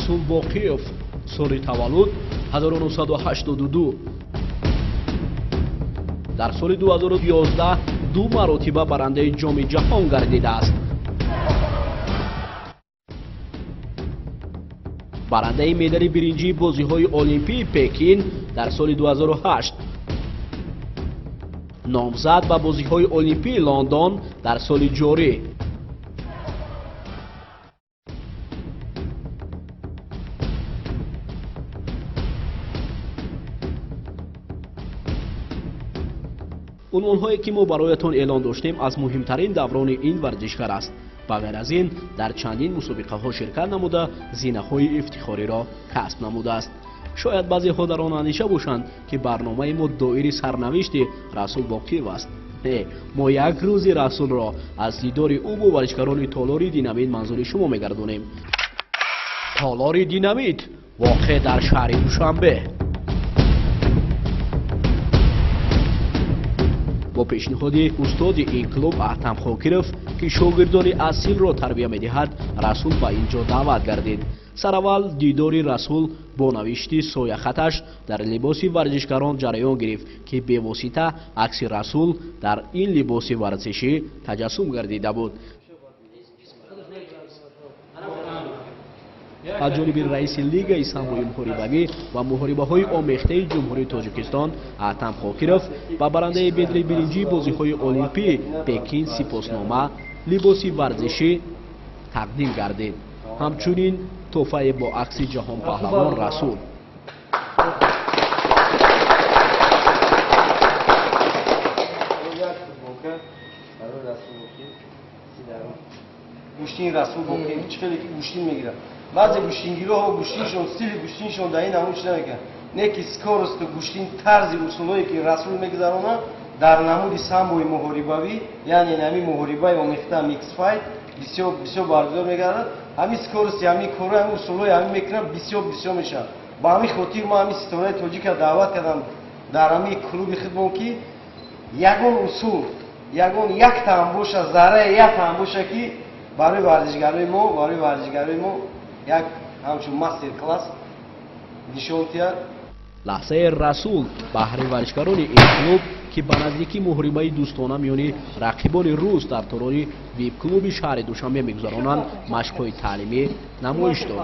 Расул Боқиев, соли таваллуд 1982. Дар соли 2011 ду маротиба барандаи Ҷоми ҷаҳон гардидааст. Барандаи медали биринҷии бозиҳои Олимпии Пекин дар соли 2008, номзад ба бозиҳои Олимпии Лондон дар соли ҷорӣ. Унвонҳое ки мо бароятон эълон доштем, аз муҳимтарин даврони ин варзишгар аст. Ба ғайр аз ин, дар чандин мусобиқаҳо ширкат намуда, зинаҳои ифтихориро касб намудааст. Шояд баъзеҳо дар он андеша бошанд, ки барномаи мо доири сарнавишти Расул Боқиев аст. Не, мо як рӯзи Расулро аз дидори ӯ бо варзишгарони толори Динамит манзури шумо мегардонем. Толори Динамит воқеъ дар шаҳри Душанбе. Бо пешниҳоди устоди ин клуб Аҳтам Хокиров, ки шогирдони асилро тарбия медиҳад, Расул ба ин ҷо даъват гардид. Сараввал дидори Расул бо навишти сояхаташ дар либоси варзишгарон ҷараён гирифт, ки бевосита акси Расул дар ин либоси варзишӣ таҷассум гардида буд. Аз ҷониби раиси Лигаи самбои муҳорибавӣ ва муҳорибаҳои омехтаи Ҷумҳурии Тоҷикистон Аҳтам Хокиров ба барандаи медали биринҷии бозиҳои Олимпии Пекин сипоснома, либоси варзишӣ тақдим гардид. Ҳамчунин тӯҳфае бо акси ҷаҳонпаҳлавон Расул. Гӯштин Расул Боқиев чӣ хеле ки гӯштин мегирад. Баъзе гӯштингироҳо гӯштиншон, стили гӯштиншон дар ин намуд чӣ намекунад. Не ки скоросту гӯштин, тарзи усулҳое ки Расул мегузаронад дар намуди самбои муҳорибавӣ, яъне ҳамин муҳорибаи омехта миксфайт бисёр бисёр баргузор мегардад. Ҳамин скорости, ҳамин корҳо, ҳамин усулҳои ҳамин мекунад, бисёр бисёр мешавад. Ба ҳамин хотир ман ҳамин ситораи тоҷика даъват кардам дар ҳамин клуби худмон, ки ягон усул, ягон яктаам боша, зарраи яктаам боша, ки барои варзишгарои мо як ҳамчун мастер класс нишон диҳад. Лаҳзаи Расул баҳри варзишгарони ин клуб, ки ба наздикӣ муҳорибаи дӯстона миёни рақибони рус дар толори вип-клуби шаҳри Душанбе мегузаронанд, машқҳои таълимӣ намоиш дод.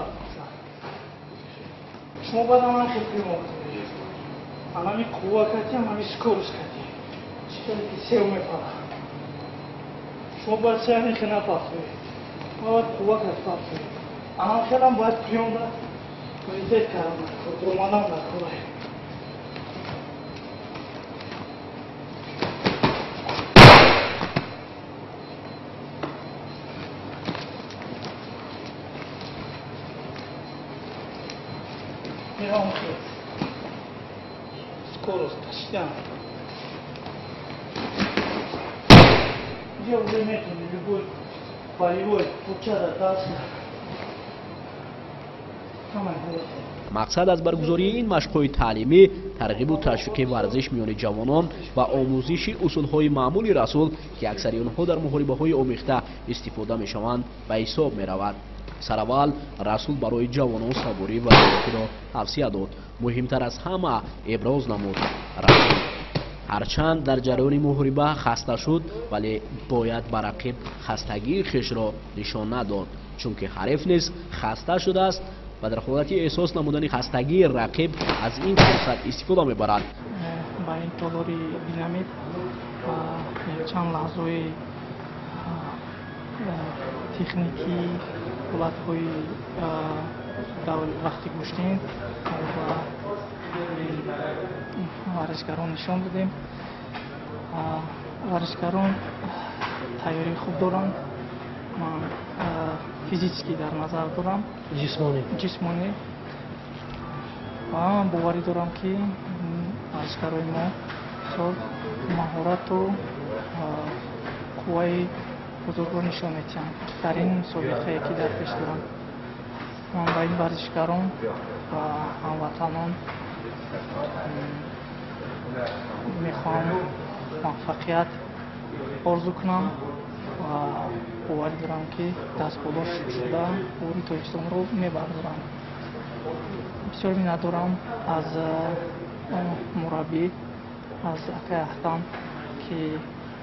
Шумо бояд ҳаман хел бимоқед, анами қувва кати, анами скорость кати, чӣ хеле ки сев мепарад, шумо бояд сеами хел напартоед, шумо бояд қувва кати партоед. Анам хелам бояд приёмда комитет кардам, романам дар кора. Скорость кашидан. Где уже методом любой боевой пучада даст. Мақсад аз баргузории ин машқҳои таълимӣ тарғибу ташвиқи варзиш миёни ҷавонон ва омӯзиши усулҳои маъмули Расул, ки аксари онҳо дар муҳорибаҳои омехта истифода мешаванд, ба ҳисоб меравад. Сараввал Расул барои ҷавонон сабурӣ ва зиракиро тавсия дод. Муҳимтар аз ҳама иброз намуд Расул: ҳарчанд дар ҷараёни муҳориба хаста шуд, вале бояд ба рақиб хастагии хешро нишон надод, чунки ҳариф низ хаста шудааст ва дар ҳолати эҳсос намудани хастагии рақиб аз ин фурсат истифода мебарад. Ба ин толори Динамит чанд лаҳзаи техникӣ, ҳолатҳои вақти гӯштин ва варзишгарон нишон додем. Варзишгарон тайёрии хуб доранд, ман физически дар назар дорам, ҷисмонӣ, ва ман боварӣ дорам, ки варзишгарои мо бисёр маҳорату қувваи бузургро нишон медиҳанд дар ин мусобиқае, ки дар пеш доранд. Ман ба ин варзишгарон ва ҳамватанон мехоҳам муваффақият орзу кунам ва боварӣ дорам, ки дастболо шуда ғурури Тоҷикистонро мебардоранд. Бисёр миннатдорам аз мураббӣ, аз акай Аҳтам, ки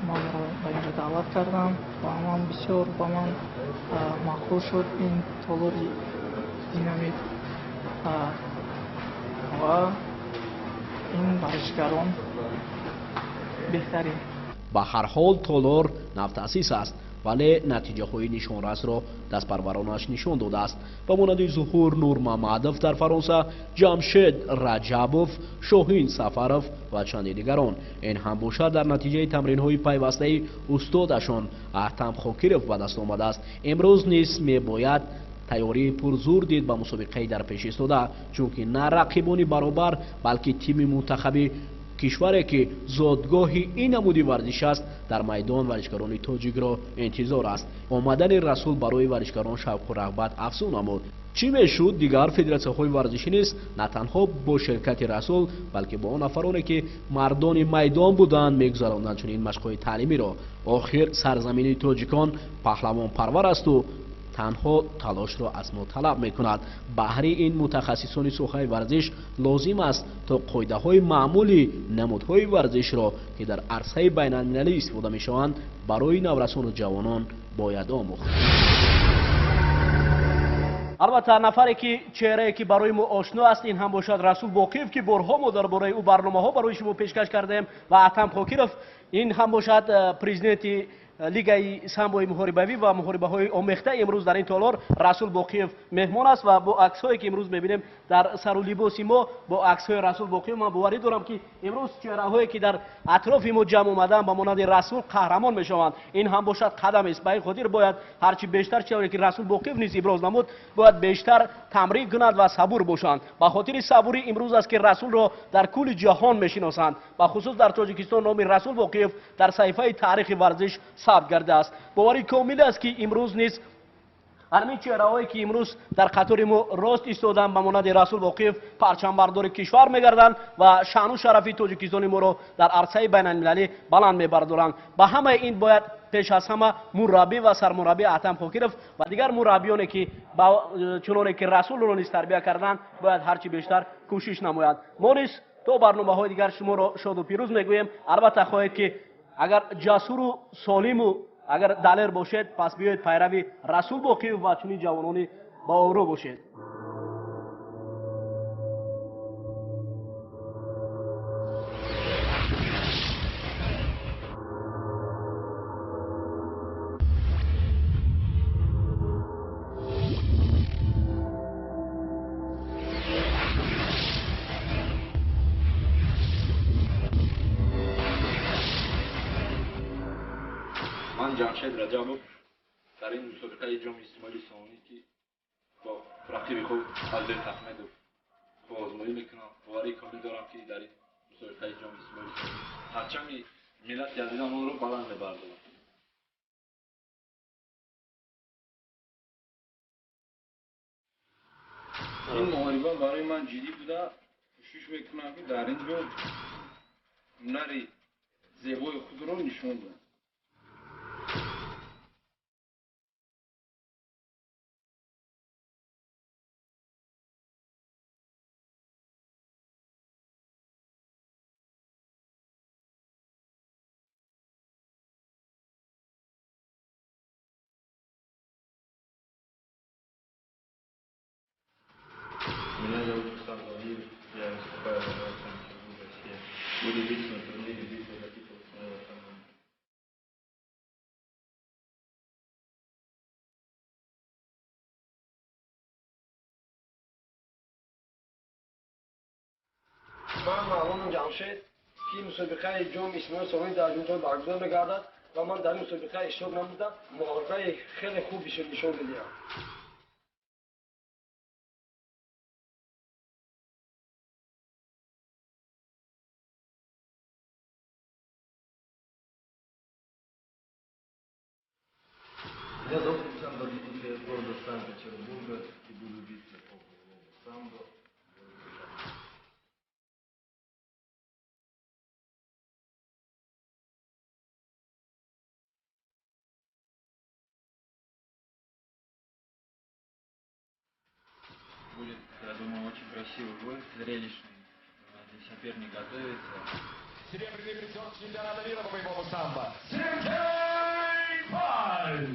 манро ба инҷо даъват кардам ва ман бисёр ба ман маъқул шуд ин толори динамит ва ин варзишгарон беҳтарин. Ба ҳар ҳол толор навтаъсис аст, вале натиҷаҳои нишонрасро дастпарваронаш нишон додааст. Ба монанди Зуҳур Нурмамадов дар Фаронса, Ҷамшед Раҷабов, Шоҳин Сафаров ва чанде дигарон. Ин ҳам бошад дар натиҷаи тамринҳои пайвастаи устодашон Аҳтам Хокиров ба даст омадааст. Имрӯз низ мебояд тайёрии пурзур дид ба мусобиқаи дар пеш истода, чунки на рақибони баробар, балки тими мунтахаби кишваре ки зодгоҳи ин намуди варзиш аст, дар майдон варзишгарони тоҷикро интизор аст. Омадани Расул барои варзишгарон шавқу рағбат афзун намуд. Чӣ мешуд, дигар федератсияҳои варзишӣ низ на танҳо бо ширкати Расул, балки бо он нафароне ки мардони майдон буданд мегузаронданд чунин машқҳои таълимиро. Охир сарзамини тоҷикон паҳлавонпарвар асту танҳо талошро аз мо талаб мекунад. Баҳри ин мутахассисони соҳаи варзиш лозим аст то қоидаҳои маъмули намудҳои варзишро, ки дар арсаи байналмилалӣ истифода мешаванд, барои наврасону ҷавонон бояд омӯхт. Албатта, нафаре ки чеҳрае ки барои мо ошно аст, ин ҳам бошад Расул Боқиев, ки борҳо мо дар бораи ӯ барномаҳо барои шумо пешкаш кардем, ва Аҳтам Хокиров, ин ҳам бошад президенти лигаи самбои муҳорибавӣ ва муҳорибаҳои омехта. Имрӯз дар ин толор Расул Боқиев меҳмон аст ва бо аксҳое ки имрӯз мебинем дар сару либоси мо бо аксҳои Расул Боқиев, ман боварӣ дорам ки имрӯз чеҳраҳое ки дар атрофи мо ҷамъ омаданд ба монанди Расул қаҳрамон мешаванд. Ин ҳам бошад қадамест. Ба ин хотир бояд ҳарчи бештар, чизе ки Расул Боқиев низ иброз намуд, бояд бештар тамрин кунад ва сабур бошанд. Ба хотири сабурӣ имрӯз аст ки Расулро дар кулли ҷаҳон мешиносанд. Ба хусус дар Тоҷикистон номи Расул Боқиев дар саҳифаи таърихи варзиш сабт гардааст. Боварӣ комил аст ки имрӯз низ ҳамин чеҳраҳое ки имрӯз дар қатори мо рост истоданд ба монанди Расул Боқиев парчамбардори кишвар мегарданд ва шаъну шарафи тоҷикистони моро дар арсаи байналмилалӣ баланд мебардоранд. Ба ҳамаи ин бояд пеш аз ҳама мураббӣ ва сармураббӣ Аҳтам Хокиров ва дигар мураббиёне ки чуноне ки Расулро низ тарбия карданд, бояд ҳарчи бештар кӯшиш намояд. Мо низ то барномаҳои дигар шуморо шоду пирӯз мегӯем. Албатта хоҳед ки агар ҷасуру солиму агар далер бошед, пас биёед пайрави Расул Боқиев ва чунин ҷавонони баобрӯ бошед. Ман Ҷамшед Раҷабов дар ин мусобиқаи ҷоми Исмоили Сомонӣ, ки бо рақиби худ Алберт Аҳмедов озмоӣ мекунам, боварии комил дорам, ки дар ин мусобиқаи ҷоми Исмоили Сомонӣ парчами миллати азизамонро баланд мебардорам. Ин муҳориба барои ман ҷиддӣ буда, кӯшиш мекунам, ки дар ин ҷо ҳунари зебои худро нишон диҳам. Меня зовут Руслан Валиев, я выступаю за город Санкт-Петербург, Россия. Буду биться на турнире «Битва за титул» с моего команды. Ман Маълумом Ҷамшед, ки мусобиқаи ҷоми Исмоили Сомонӣ дар ҷумҳурии баргузор мегардад ва ман дар ин мусобиқа иштирок намуда, муҳорибаи хеле хуб нишон медиҳам. Меня зовут Александр Дмитриев, я из города Санкт-Петербурга и буду биться по боевому самбо. Будет, я думаю, Красивый бой, зрелищный. Соперник готовится. Серебряный призер чемпионата мира по боевому самбо Сергей Паль!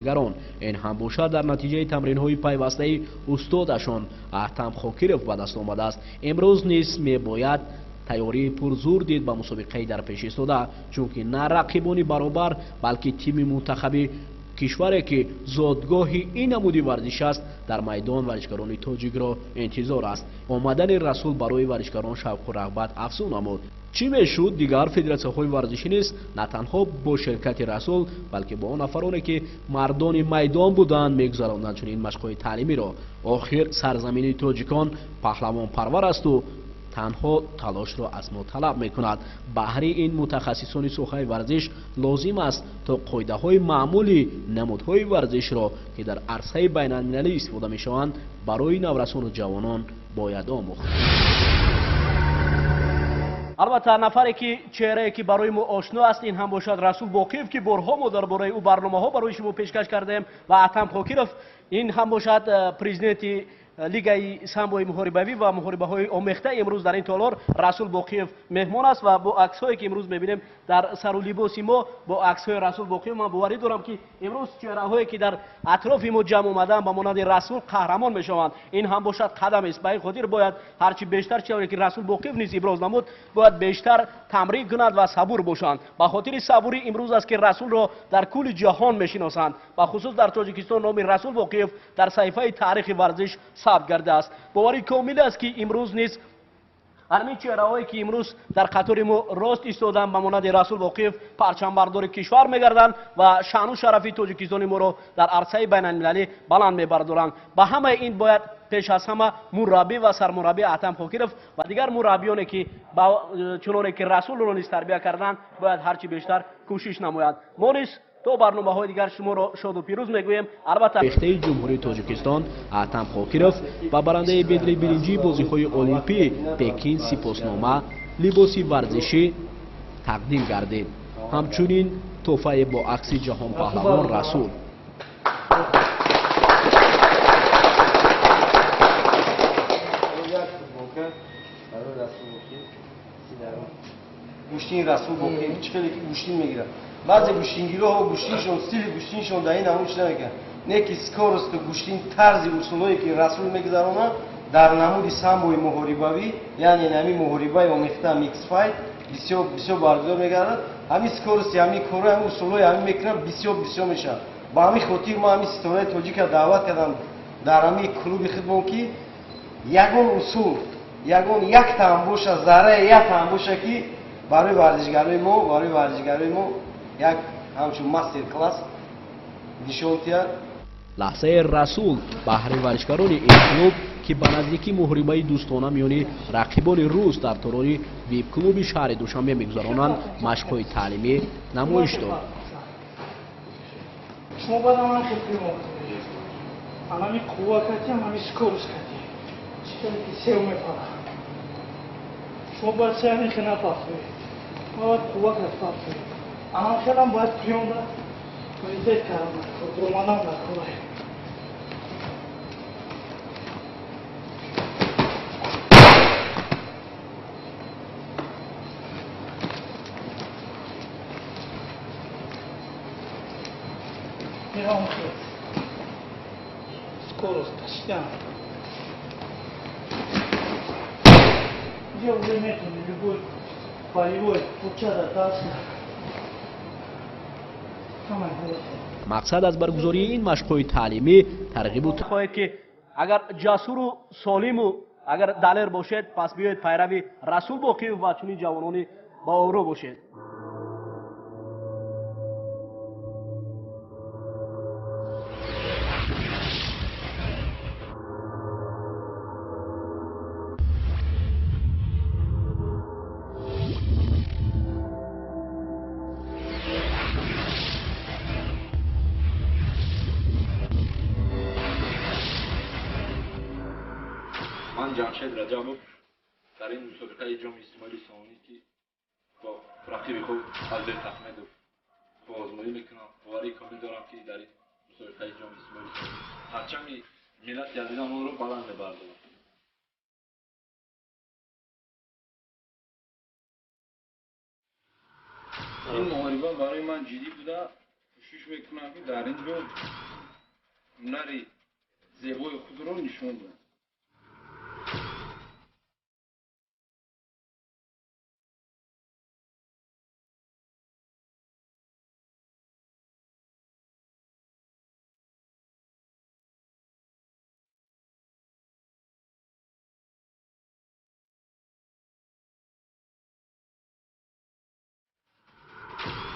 Гарон ин ҳам бошад дар натиҷаи тамринҳои пайвастаи устодашон Аҳтам Хокиров ба даст омадааст. Имрӯз низ мебояд тайёрии пурзур дид ба мусобиқаи дар пеш истода, чунки на рақибони баробар, балки тими мунтахаби кишваре ки зодгоҳи ин намуди варзиш аст, дар майдон варзишгарони тоҷикро интизор аст. Омадани Расул барои варзишгарон шавқу рағбат афзун намуд. Чӣ мешуд, дигар федератсияҳои варзишӣ низ на танҳо бо ширкати Расул, балки бо он нафароне ки мардони майдон буданд мегузаронданд чунин машқҳои таълимиро. Охир сарзамини тоҷикон паҳлавонпарвар асту танҳо талошро аз мо талаб мекунад. Баҳри ин мутахассисони соҳаи варзиш лозим аст то қоидаҳои маъмули намудҳои варзишро, ки дар арсаи байналмилалӣ истифода мешаванд, барои наврасону ҷавонон бояд омӯхт. Албатта, нафаре ки чеҳрае ки барои мо ошно аст, ин ҳам бошад Расул Боқиев, ки борҳо мо дар бораи ӯ барномаҳо барои шумо пешкаш кардем, ва Аҳтам Хокиров, ин ҳам бошад президенти лигаи самбои муҳорибавӣ ва муҳорибаҳои омехта. Имрӯз дар ин толор Расул Боқиев меҳмон аст ва бо аксҳое ки имрӯз мебинем дар сару либоси мо бо аксҳои Расул Боқиев, ман боварӣ дорам ки имрӯз чеҳраҳое ки дар атрофи мо ҷамъ омадаанд ба монанди Расул қаҳрамон мешаванд. Ин ҳам бошад қадамест. Ба ин хотир бояд ҳарчи бештар, чуноне ки Расул Боқиев низ иброз намуд, бояд бештар тамрин кунад ва сабур бошанд. Ба хотири сабурӣ имрӯз аст ки Расулро дар кулли ҷаҳон мешиносанд. Ба хусус дар Тоҷикистон номи Расул Боқиев дар саҳифаи таърихи варзиш сабт гардааст. Боварӣ комил аст ки имрӯз низ ҳамин чеҳраҳое ки имрӯз дар қатори мо рост истоданд ба монанди Расул Боқиев парчамбардори кишвар мегарданд ва шаъну шарафи тоҷикистони моро дар арсаи байналмилалӣ баланд мебардоранд. Ба ҳамаи ин бояд пеш аз ҳама мураббӣ ва сармураббӣ Аҳтам Хокиров ва дигар мураббиёне ки чуноне ки Расулро низ тарбия карданд, бояд ҳарчи бештар кӯшиш намоянд. Мо низ то барномаҳои дигар шуморо шоду пирӯз мегӯем. Албатта, бехтаи Ҷумҳурии Тоҷикистон Аҳтам Хокиров ба барандаи медали биринҷии бозиҳои Олимпии Пекин сипоснома, либоси варзишӣ тақдим гардид. Ҳамчунин тӯҳфае бо акси ҷаҳонпаҳлавон Расул. Гӯштини Расул Боқиев чӣ хеле ки гӯштин мегирад. Баъзе гӯштингироҳо гӯштиншон, стили гӯштиншон дар ин намуд чӣ намекунад. Не ки скоросту гӯштин, тарзи усулҳое ки Расул мегузаронад дар намуди самбои муҳорибавӣ, яъне ҳамин муҳорибаи омехта миксфайт бисёр бисёр баргузор мегардад. Ҳамин скорости, ҳамин корҳои, ҳамин усулҳои ҳамин мекунад, бисёр бисёр мешавад. Ба ҳамин хотир ман ҳамин ситораи тоҷика даъват кардам дар ҳамин клуби худмон, ки ягон усул, ягон яктаам боша, зарраи яктаам боша, ки барои варзишгарои мо як ҳамчун мастер класс нишон диҳад. Лаҳзаи Расул баҳри варзишгарони ин клуб, ки ба наздикӣ муҳорибаи дӯстона миёни рақибони рус дар толори вип-клуби шаҳри Душанбе мегузаронанд, машқҳои таълимӣ намоиш дод. Шумо бояд ҳаман хел приём кунед. Ҳамин қувва кати, ҳамин скорость кати. Чӣ хеле ки сев мепарад. Шумо бояд се ҳамин хел напартоед. Шумо бояд қувва кати партоед. Ҳаман хелам бояд приём да квалитет кардан, романам дар кора. Скорость кашидан. Инҷа уже метавонӣ любой боевой кучада даст ҳамаи ҳолат. Мақсад аз баргузории ин машқҳои таълимӣ тарғибу хоҳед, ки агар ҷасуру солиму агар далер бошед, пас биёед пайрави Расул Боқиев ва чунин ҷавонони баобрӯ бошед. Ман Ҷамшед Раҷабов дар ин мусобиқаи Ҷоми Исмоили Сомонӣ, ки бо рақиби худ Алберт Ахмедов озмоӣ мекунам, боварии комил дорам, ки дар ин мусобиқаи Ҷоми Исмоили Сомонӣ парчами миллати азизамонро баланд мебардорам. Ин муҳориба барои ман ҷиддӣ буда, кӯшиш мекунам, ки дар ин ҷо ҳунари зебои худро нишон диҳам.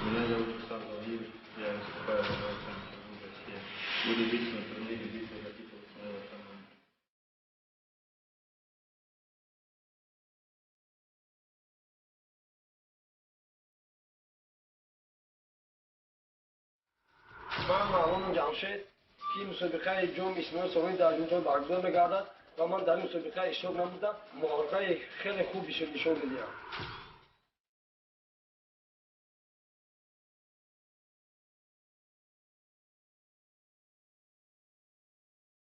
Меня зовут Руслан Валиев, я выступаю за Санкт-Петербург, Россия. Буду биться на турнире «Битва за титул» с моего команды. Ман Маълумом Ҷамшед, ки мусобиқаи Ҷоми Исмоили Сомонӣ дар ҷумҳурӣ баргузор мегардад ва ман дар ин мусобиқа иштирок намуда, муҳорибаи хеле хуб нишон медиҳам.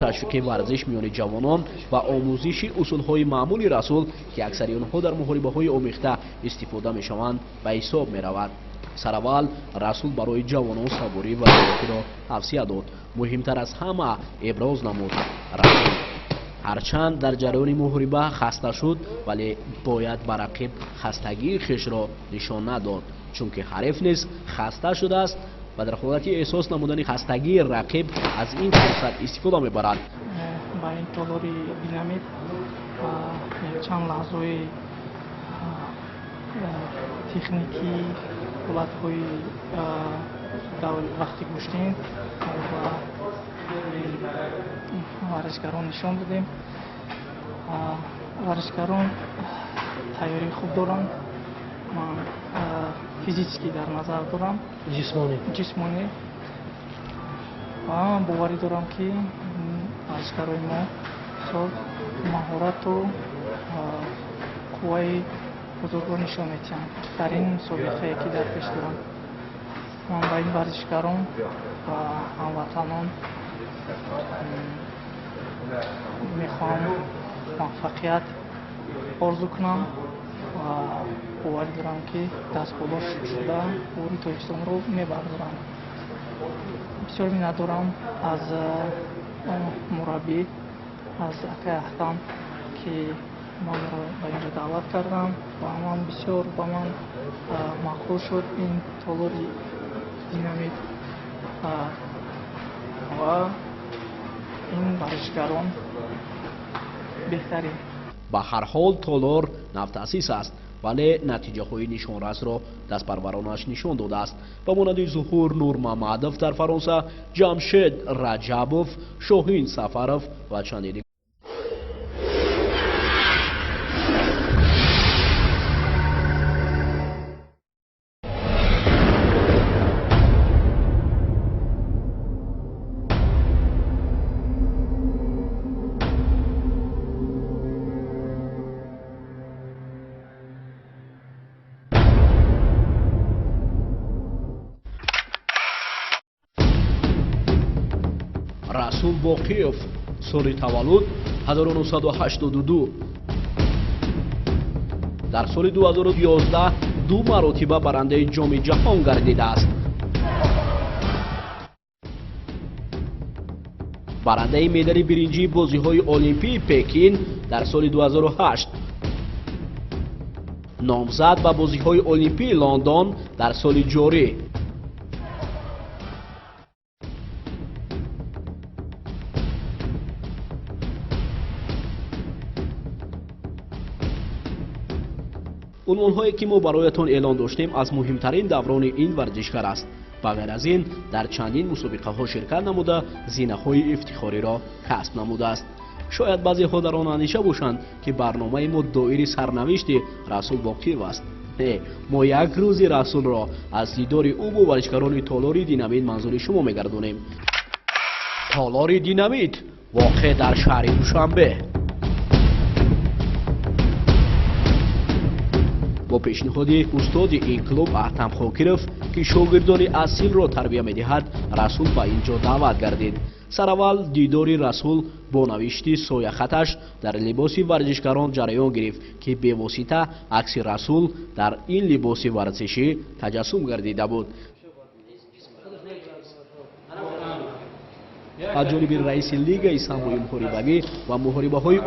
Ташвиқи варзиш миёни ҷавонон ва омӯзиши усулҳои маъмули Расул, ки аксари онҳо дар муҳорибаҳои омехта истифода мешаванд, ба ҳисоб меравад. Сараввал Расул барои ҷавонон сабурӣ ва зирокиро тавсия дод. Муҳимтар аз ҳама иброз намуд: Расул ҳарчанд дар ҷараёни муҳориба хаста шуд, вале бояд ба рақиб хастагии хешро нишон надод, чунки ҳариф низ хаста шудааст ва дар ҳолати эҳсос намудани хастагии рақиб аз ин фурсат истифода мебарад. Ба ин толори Динамит чанд лаҳзаҳои техникӣ, ҳолатҳои вақти гӯштин ва варзишгарон нишон додем. Варзишгарон тайёрии хуб доранд. Ман физически дар назар дорам, ҷисмонӣ, ва ман боварӣ дорам, ки варзишгарои мо бисёр маҳорату қувваи бузургро нишон медиҳанд дар ин мусобиқае, ки дар пеш доранд. Ман ба ин варзишгарон ва ҳамватанон мехоҳам муваффақият орзу кунам ва боварӣ дорам, ки дастболо шуда ғурури Тоҷикистонро мебардоранд. Бисёр миннатдорам аз мураббӣ, аз акай Аҳтам, ки манро ба инҷо даъват кардам ва ман бисёр ба ман маъқул шуд ин толори Динамит ва ин варзишгарон беҳтарин. Ба ҳар ҳол толор навтаъсис аст, вале натиҷаҳои нишонрасро дастпарваронаш нишон додааст, ба монанди Зуҳур Нурмамадов дар Фаронса, Ҷамшед Раҷабов, Шоҳин Сафаров ва чанде дигар. Расул Боқиев, соли таваллуд 1982, дар соли 2011 ду маротиба барандаи Ҷоми ҷаҳон гардидааст. Барандаи медали биринҷии бозиҳои Олимпии Пекин дар соли 2008, номзад ба бозиҳои Олимпии Лондон дар соли ҷорӣ. Унвонҳое ки мо бароятон эълон доштем, аз муҳимтарин даврони ин варзишгар аст. Ба ғайр аз ин, дар чандин мусобиқаҳо ширкат намуда, зинаҳои ифтихориро касб намудааст. Шояд баъзеҳо дар он андеша бошанд, ки барномаи мо доири сарнавишти Расул Боқиев аст. Не, мо як рӯзи Расулро аз дидори ӯ бо варзишгарони толори Динамит манзури шумо мегардонем. Толори Динамит воқеъ дар шаҳри Душанбе. Бо пешниҳоди устоди ин клуб Аҳтам Хокиров, ки шогирдони асилро тарбия медиҳад, Расул ба ин ҷо даъват гардид. Сараввал дидори Расул бо навишти сояхаташ дар либоси варзишгарон ҷараён гирифт, ки бевосита акси Расул дар ин либоси варзишӣ таҷассум гардида буд. Аз ҷониби раиси лигаи самбои муҳорибавӣ ва муҳорибаҳои